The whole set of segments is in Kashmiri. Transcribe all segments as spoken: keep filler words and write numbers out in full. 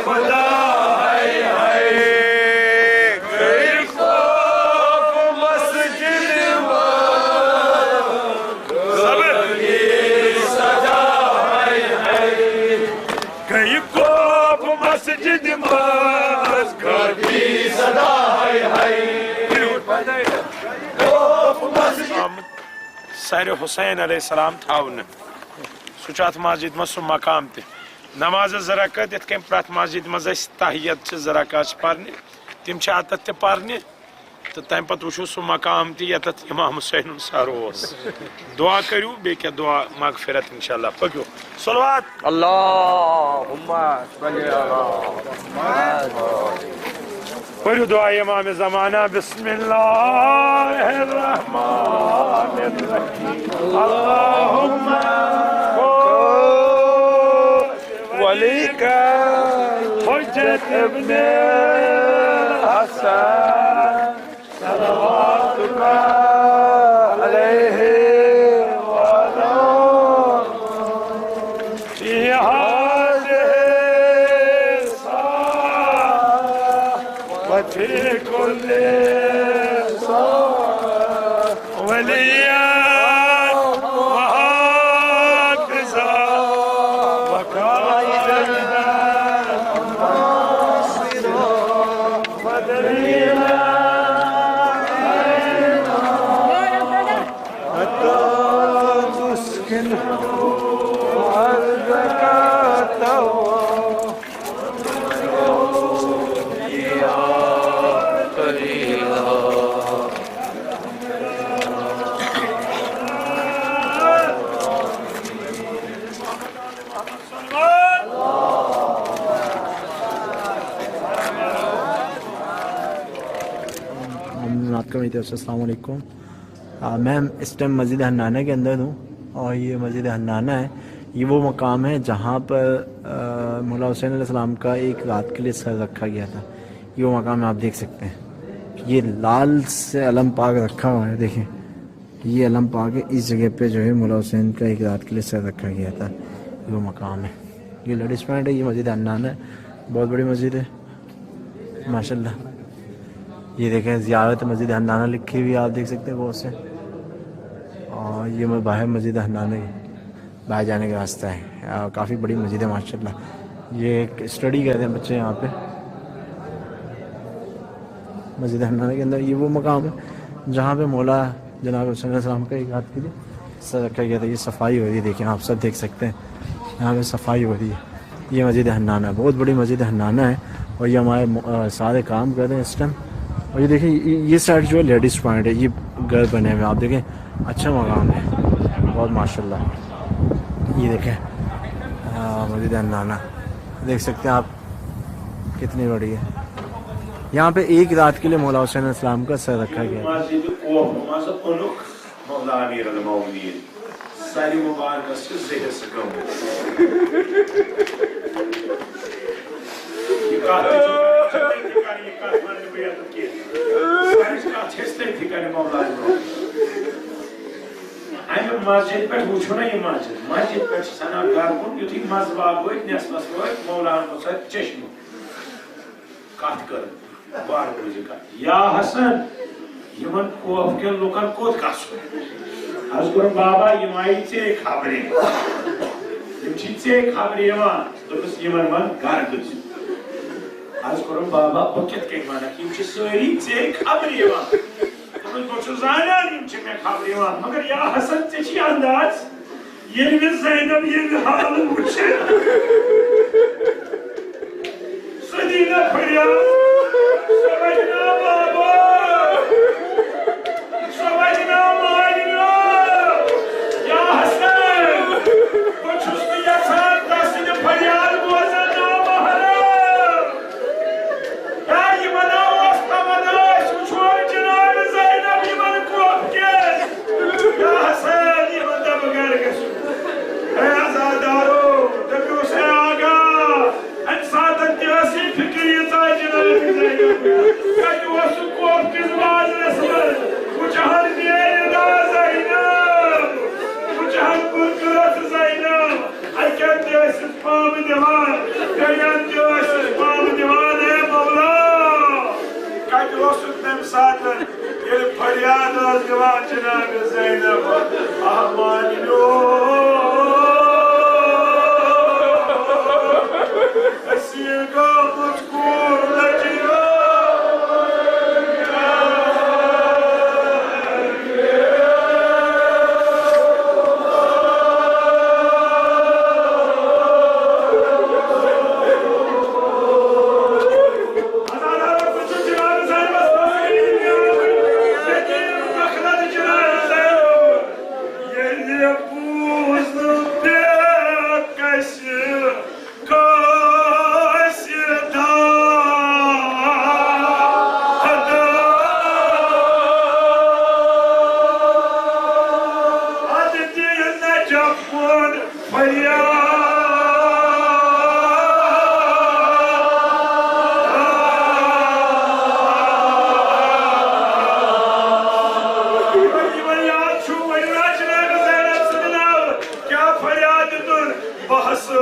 خدا ہے، ہے۔ کئی خوف مسجد منٛز، صبر۔ کئی خوف مسجد منٛز، کبھی صدا ہے، ہے۔ خوف مسجد۔ سر حسین علیہ السلام تھاونہٕ۔ سُہ چھُ اَتھ مسجد منٛز سُہ مقام تہِ۔ نمازس زٕ رکعت، یِتھ کٔنۍ پرٛٮ۪تھ مسجد منٛز أسۍ تحیت چھِ زٕ رکعت چھِ پرنہِ، تِم چھِ اَتَتھ تہِ پرنہِ۔ تہٕ تَمہِ پتہٕ وٕچھو سُہ مقام تہِ، یَتَتھ امام حسینُن سر اوس۔ دعا کٔرِو، بیٚیہِ کیٛاہ دعا؟ مغفرت، انشاءاللہ۔ پٔکِو۔ صلوات۔ اللہم صل علی محمد۔ پٔرِو دعا امام زمانہ۔ بسم اللہ الرحمن الرحیم۔ اللہم ولی کا حجت ابن حسن صلواتک علیہ وعلی فی هذه الساعة وفی کل ساعة ولیا وحافظا وقائدا ونصيرا ودليلا علينا حتى تسكنه أرضك طوعا السلام علیکم۔ آ، میں اس ٹائم مسجد حنانہ کے اندر ہوں اور یہ مسجد حنانہ ہے۔ یہ وہ مقام ہے جہاں پر، آ، مولا حسین علیہ السلام کا ایک رات کے لیے سر رکھا گیا تھا۔ یہ وہ مقام ہے، آپ دیکھ سکتے ہیں، یہ لال سے علم پاک رکھا ہوا ہے۔ دیکھیں، یہ علم پاک ہے، اس جگہ پہ جو ہے مولا حسین کا ایک رات کے لیے سر رکھا گیا تھا۔ یہ وہ مقام ہے، یہ لیڈیز پوائنٹ ہے، یہ مسجد حنانہ ہے، بہت بڑی مسجد ہے ماشاءاللہ۔ یہ دیکھیں، زیارت مسجد حنانہ لکھی ہوئی ہے، آپ دیکھ سکتے ہیں غور سے۔ اور یہ میں باہر مسجد حنانہ ہے، باہر جانے کا راستہ ہے۔ آ، کافی بڑی مسجد ہے ماشاءاللہ۔ یہ ایک اسٹڈی کرتے ہیں بچے یہاں پہ مسجد حنانہ کے اندر۔ یہ وہ مقام ہے جہاں پہ مولا جناب حسین علیہ السلام کا ایک رات کے لیے سر رکھا گیا تھا۔ یہ صفائی ہو رہی ہے، دیکھیں، آپ سب دیکھ سکتے ہیں، یہاں پہ صفائی ہو رہی ہے۔ یہ مسجد حنانہ ہے، بہت بڑی مسجد حنانہ ہے، اور یہ ہمارے م-، آ، سارے کام کر رہے ہیں اس ٹائم۔ اور یہ دیکھیں، یہ، یہ سائڈ جو ہے لیڈیز پوائنٹ ہے، یہ گھر بنے ہوئے ہیں، آپ دیکھیں، اچھا مقام ہے بہت ماشاءاللہ۔ یہ دیکھیں، آ، مسجد حنانہ دیکھ سکتے ہیں آپ، کتنی بڑی ہے۔ یہاں پہ ایک رات کے لیے مولا حسین علیہ السلام کا سر رکھا گیا تھا۔ مسجد کوہ منٛز اوٚنُکھ مولا امیر المومنین۔ سرِ مبارکس چھِ زٕ حصہٕ گٔمٕتۍ۔ یہِ کتھ تہِ چھِ، چھِ تٔتھۍ کرٕنۍ، یہِ کتھ ونہٕ نہٕ بہٕ یتھ کینٛہہ۔ سرٕچ کتھ چھِ أسۍ تٔتھۍ کرٕنۍ مولا امیر۔ امہِ مسجد پٮ۪ٹھ وٕچھو نا یہِ مسجد، مسجد پٮ۪ٹھ چھِ سنان گرٕ کُن، یُتھُے منٛزباگ وٲتۍ، نٮ۪صفس وٲتۍ، مولانا اوس اتہِ چشمہٕ۔ کتھ کٔر، وارٕ بوٗزِو کتھ۔ یا حسن، یِمن خوف کٮ۪ن لُکن کوٚت گژھُن؟ عرض کوٚرُن، بابا، یِم آیہِ ژے خبرِ۔ یِم چھِ ژے خبرِ یِوان۔ دوٚپُس، یِمن وَن گرٕ گٔژھِو۔ عرض کوٚرُن، بابا، بہٕ کِتھ کٔنۍ وَنکھ؟ یِم چھِ سٲری ژے خبرِ یِوان۔ دوٚپُس، بہٕ چھُس زانان، یِم چھِ مےٚ خبرِ یِوان، مگر یا حسن، ژےٚ چھُے انداز؟ ییٚلہِ مےٚ زینب ییٚمہِ حالہٕ وٕچھِ، سۄ دی مےٚ فریاد، سۄ وَنہِ نا بابا، سۄ وَنہِ نا مالِیا، یا حسن، بہٕ چھُس نہٕ یَژھان تَس سٕنٛدِ فریاد بوزُن نا محرم۔ یا یِمن اوس تمنا، أسۍ وٕچھو جناب زینب یِمن خوف کیٛازِ؟ یا حسن، یِمن دَپہٕ گرٕ گٔژھِو۔ اے عزادارو، دِوان، بیٚیَن تہِ ٲسِس پَل دِوان، اے مولا، کَتہِ اوسُکھ تَمہِ ساتہٕ، ییٚلہِ فریاد ٲس دِوان جناب زینب، اَہَن مٲلِو، أسی گوٚمُت کوٗر لٔجہِ۔ ییٚلہِ بوٗز نہٕ پٮ۪ٹھ کَسہِ کٲنٛسہِ دادِ، اَدٕ دِیہِ نجف ووٚن فریاد۔ یِمَن یاد چھُ، ؤنِو نا جناب زینب سٕنٛدِ ناوٕ کیٛاہ فریاد دیُتُن؟ بہٕ ہسا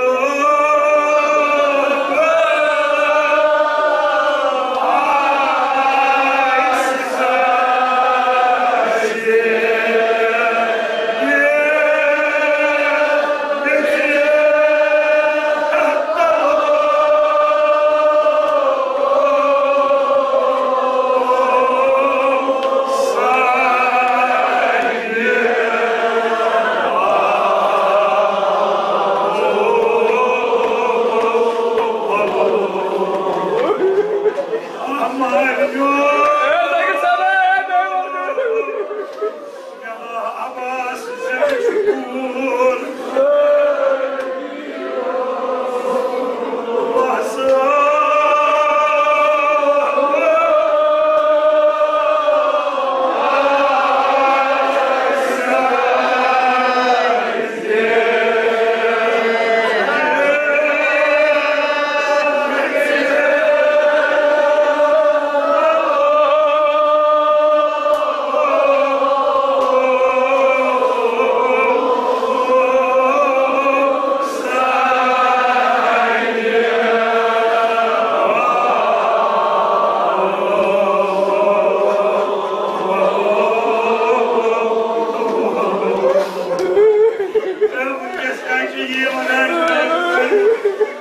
وٕنکیٚس کَتہِ چھِ یہِ وَنان؟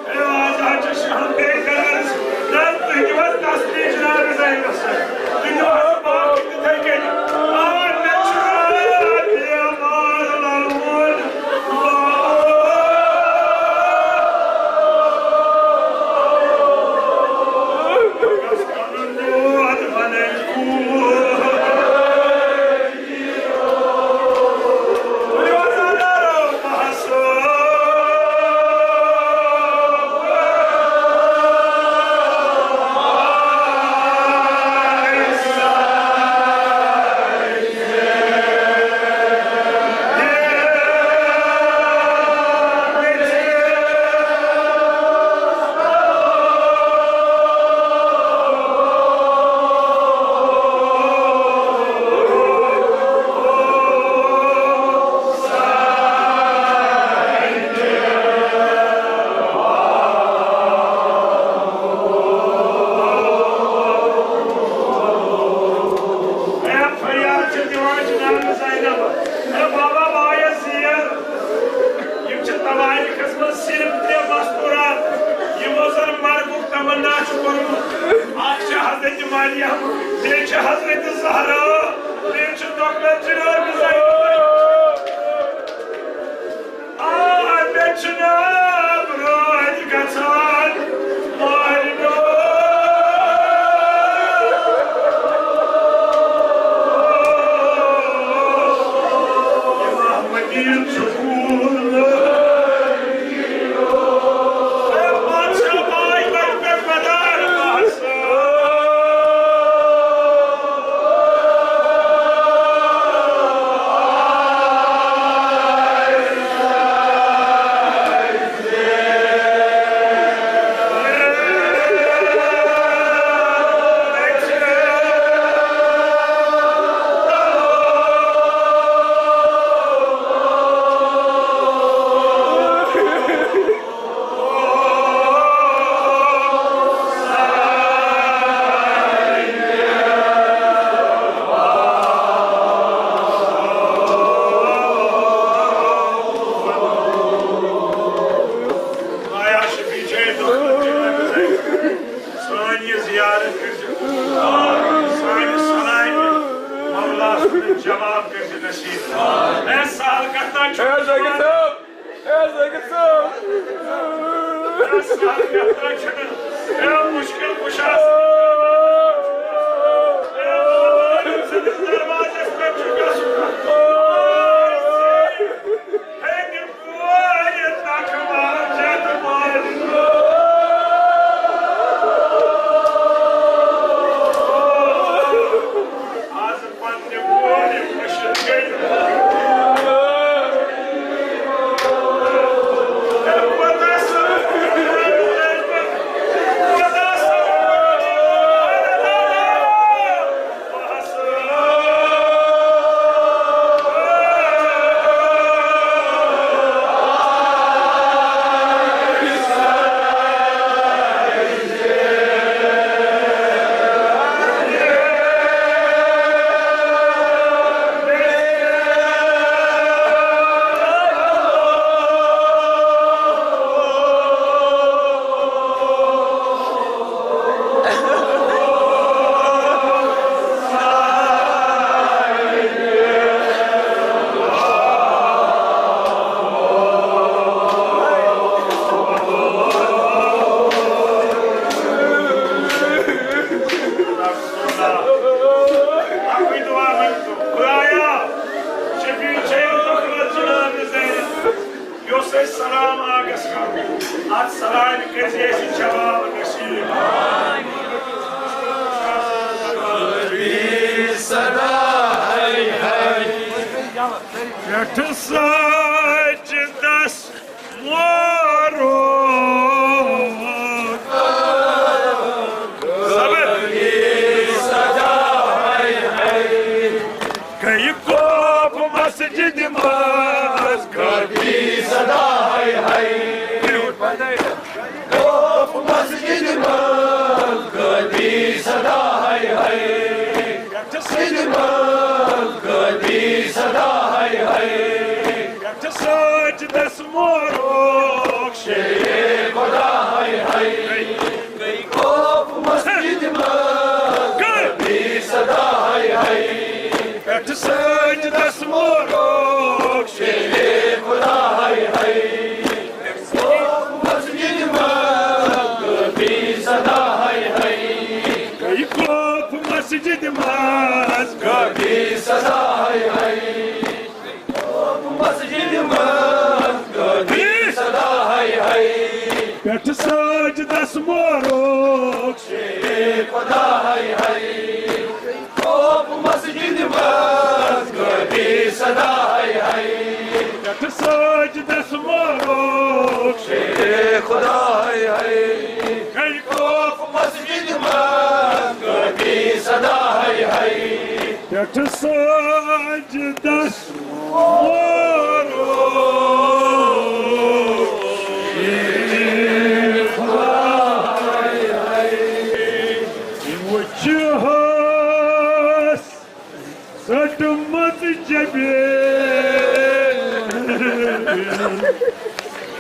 اے، آز حظ چھِ شام گٔے خٲر۔ نہ، تُہۍ دِیِو حظ تسلی جناب زینبَس۔ تُہۍ دِیِو حظ باقٕے تِتھَے کٔنۍ۔ آ، مےٚ چھُ بے مال لَلوُن۔ بہٕ گژھٕ پَنُن دود وَنٕنۍ کوٗر۔ اے فریاد چھِ دِوان جناب زینب۔ اے بابا، بایَس زیر۔ یِم چھِ توٲریٖخَس منٛز صرف ترٛےٚ مستوٗرات، یِمو زَن مرگُک تمنا چھُ کوٚرمُت۔ اَکھ چھِ حضرت مریم، بیٚیہِ چھِ حضرت زہرا، بیٚیہِ چھِ دۄگنہٕ جناب زینب۔ آ، مےٚ چھُ ناو رٲتۍ گژھان مالِنو۔ اِمام مدیٖن چھُ کوٗر۔ اے بادشاہ باے، وَتہِ پٮ۪ٹھ مدار۔ اے مشکل کشا، اے سٲنِس دروازس پٮ۪ٹھ چھُ گژھُن۔ ہے، تِم کورِ تکوار چھِ تمہارِ۔ آز اکوے دعا منگتو، خدایا، شفیع چھے مخلص جناب زین۔ یُس أسۍ سلام آغاز کرو، اتھ سلامہِ کٔرۍ زِ اَسہِ جواب نصیب۔ صدا ہے ہے۔ پٮ۪ٹھٕ سجدس مورُکھ۔ صبر۔ گٔیہِ قوف مسجد منٛز۔ کٲفی صدا ہے ہے۔ قوف مسجد منٛز۔ کٲفی صدا ہے ہے۔ مسجد منٛز۔ کٲفی صدا ہے ہے۔ سجدس مورُکھ۔ شیر خدا ہے ہے۔ قوف مسجد منٛز۔ کٲفی صدا ہے ہے۔ پٮ۪ٹھٕ سجدس مورُکھ۔ شیر خدا ہے ہے۔ قوف مسجد منٛز۔ کٲفی صدا ہے ہے۔ قوف مسجد منٛز۔ کٲفی صدا ہے ہے۔ مسجد منٛز۔ کٲفی صدا ہے ہے۔ پٮ۪ٹھٕ سجدس مورُکھ۔ شیر خدا ہے ہے۔ قوف مسجد منٛز۔ کٲفی صدا ہے ہے۔ پٮ۪ٹھٕ سجدس مورُکھ۔ شیر خدا ہے ہے۔ قوف مسجد منٛز۔ کٲفی صدا ہے ہے۔ پٮ۪ٹھٕ سجدس مورُکھ۔ وٕچھ حظ ژٔٹمٕژ جبیٖن۔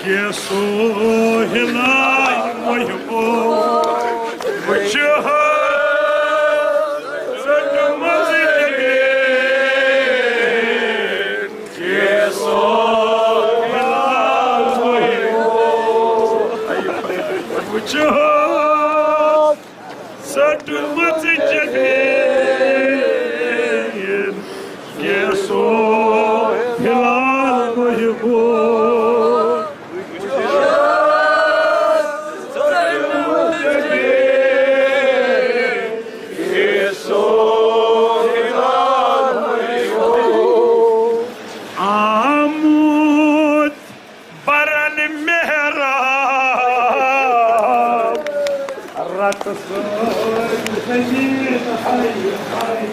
کیسو ہلال محبوب۔ وٕچھ حظ ژٔٹمٕژ جبیٖن۔ کیسو ہلال محبوب۔ وٕچھ حظ ژٔٹمٕژ جبیٖن۔ کیسو ہلال محبوب۔ آمُت برن محراب۔ رتہٕ سۭتۍ زٔمیٖن ہاے ہاے۔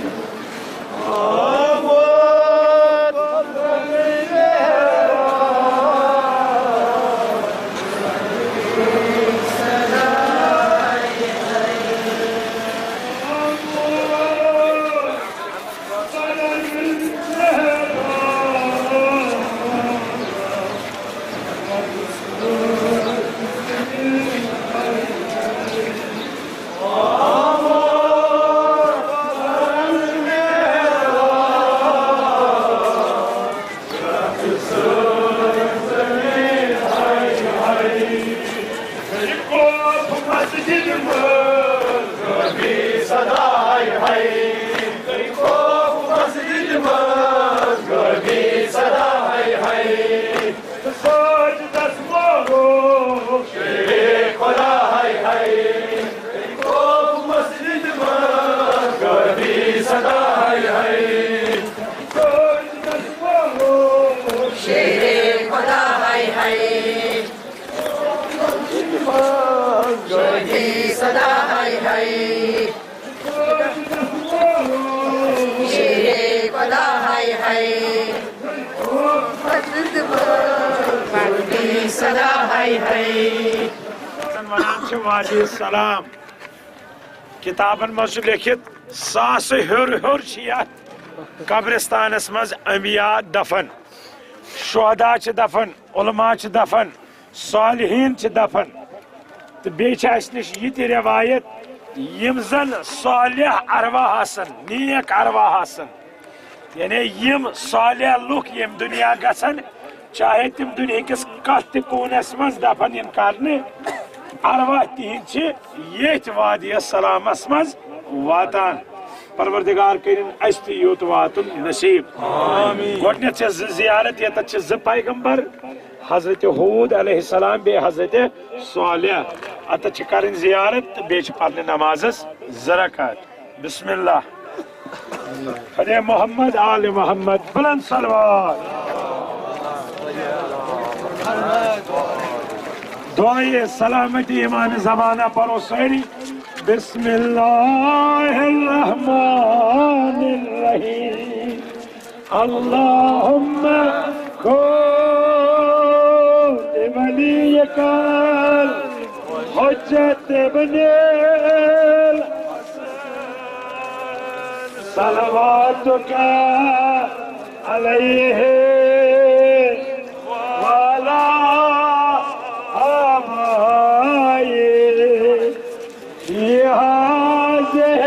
مسجد منٛز گٲبی صدا ہاے ہاے۔ مسجد منٛز گٲبی صدا ہاے ہاے۔ سجدس وولو شیر خدا ہاے ہاے۔ مسجد منٛز گٲبی صدا ہاے ہاے۔ سجدس وولو شیر خدا ہاے ہاے۔ گٲبی صدا ہاے ہاے۔ شیر خدا ہاے ہاے۔ گٲبی صدا ہاے ہاے۔ وَنان چھِ وادی السلام۔ کِتابَن منٛز چھُ لیٚکھِتھ، ساسہٕ ہیوٚر ہیوٚر چھِ یَتھ قبرِستانَس منٛز انبیاء دفن، شہداء چھِ دفن، علماء چھِ دفن، صالحین چھِ دفن۔ تہٕ بیٚیہِ چھِ اَسہِ نِش یہِ تہِ رٮ۪وایت، یِم زَن صالح ارواح آسَن، نیک ارواح آسَن، یعنی یِم صالح لُکھ ییٚمہِ دُنیا گژھن، چاہے تِم دُنہِکِس کَتھ تہِ کوٗنَس منٛز دفن یِن کرنہٕ، ارواح تِہِنٛدۍ چھِ ییٚتھۍ وادی السلامَس منٛز واتان۔ پروردگار کٔرِن اَسہِ تہِ یوٚت واتُن نصیب۔ آمین۔ گۄڈٕنٮ۪تھ چھِ زٕ زیارت، ییٚتٮ۪تھ چھِ زٕ پیغمبر، حضرت ہود علیہ السلام بیٚیہِ حضرت صالح۔ اَتٮ۪تھ چھِ کَرٕنۍ زیارت تہٕ بیٚیہِ چھِ پَرنہِ نمازَس زٕ رکعت۔ بسم اللہ۔ پڑھے محمد آل محمد، بلند صلوات۔ دعائے سلامتی امام زمانہ پرو سٲری۔ بسم اللہ الرحمن الرحیم۔ اللهم كن لوليك الحجة ابن الحسن صلواتك عليه وعلى آبائه في هذه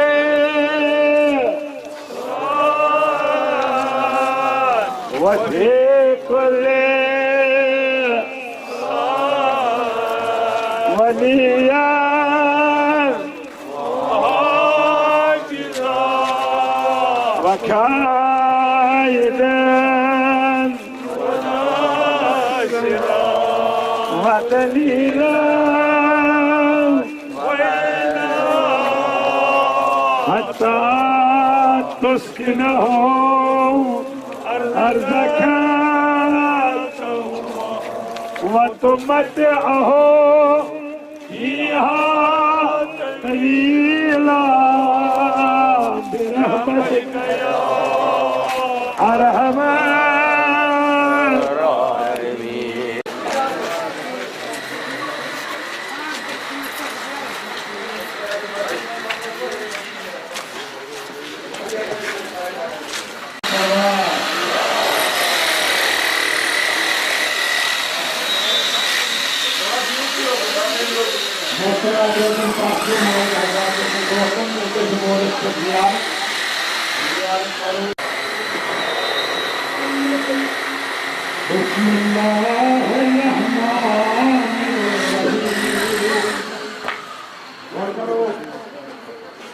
وفي كل وليا وقائدا ودليلا حتى تسكنه أرضك وتمتعه فيها طويلا برحمتك يا أرحم الراحمين۔ بسم اللہ الرحمن الرحیم۔ وۄنۍ کرو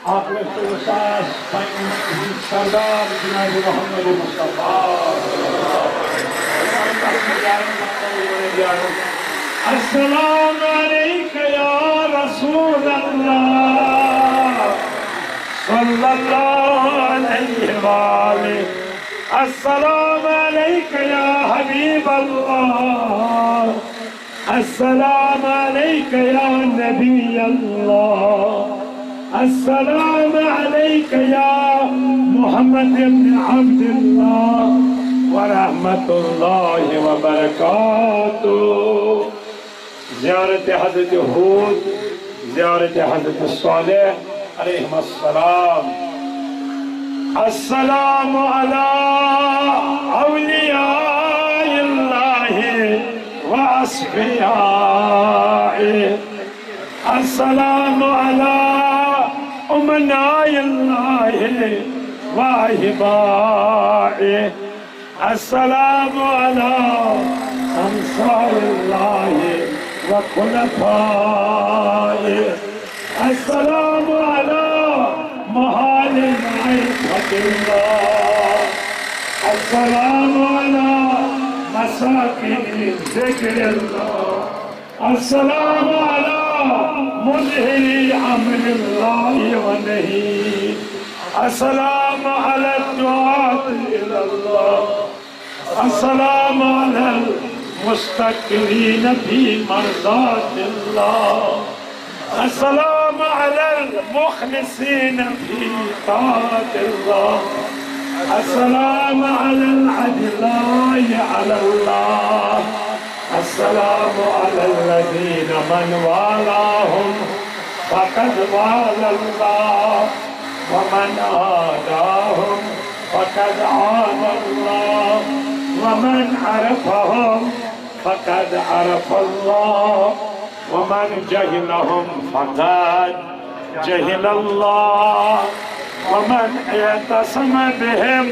اکھ لچھ تہٕ وُہ ساس پننِس سردار جناب محمد مصطفیٰ۔ السلام عليك يا رسول الله صلى الله عليه وآله۔ السلام عليك يا حبيب الله۔ السلام عليك يا نبي الله۔ السلام عليك يا محمد بن عبد الله ورحمة الله وبركاته۔ زيارة حضرت هود، زيارة حضرت صالح، عليهم السلام۔ السلام على أولياء الله وأصفيائه۔ السلام على أمناء الله وأحبائه۔ السلام على أنصار الله وخلفائه. السلام على محال معرفة الله. السلام على مساكن ذكر الله. السلام على مظهر أمر الله ونهيه. السلام على الدعاة إلى الله. السلام على المستقرين في مرضاة الله. السلام على المخلصين في طاعة الله. السلام على العدلاء على الله. السلام على الذين من والاهم فقد والى الله، ومن عاداهم فقد عادى الله، ومن عرفهم فقد عرف الله، ومن جهلهم فقد جهل الله، ومن اعتصم بهم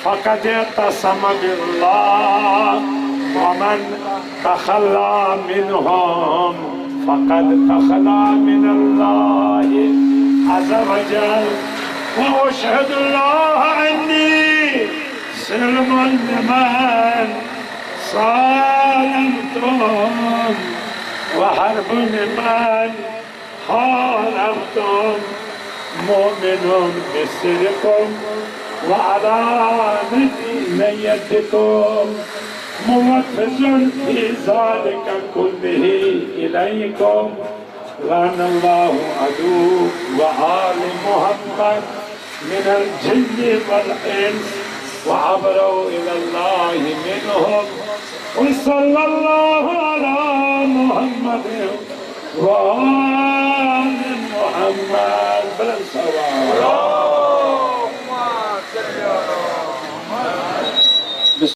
فقد اعتصم بالله، ومن تخلى منهم فقد تخلى من الله عز وجل. وأشهد الله أني سلم لمن سالمتم، وحرب لمن حاربتم، مؤمن بسركم وعلانية نيتكم، موفز في ذلك كله إليكم. لعن الله عدو وآل محمد من الجن والإنس، وأبرأوا إلى الله منهم. وصلى الله على محمد وآل محمد. بلند صلوات.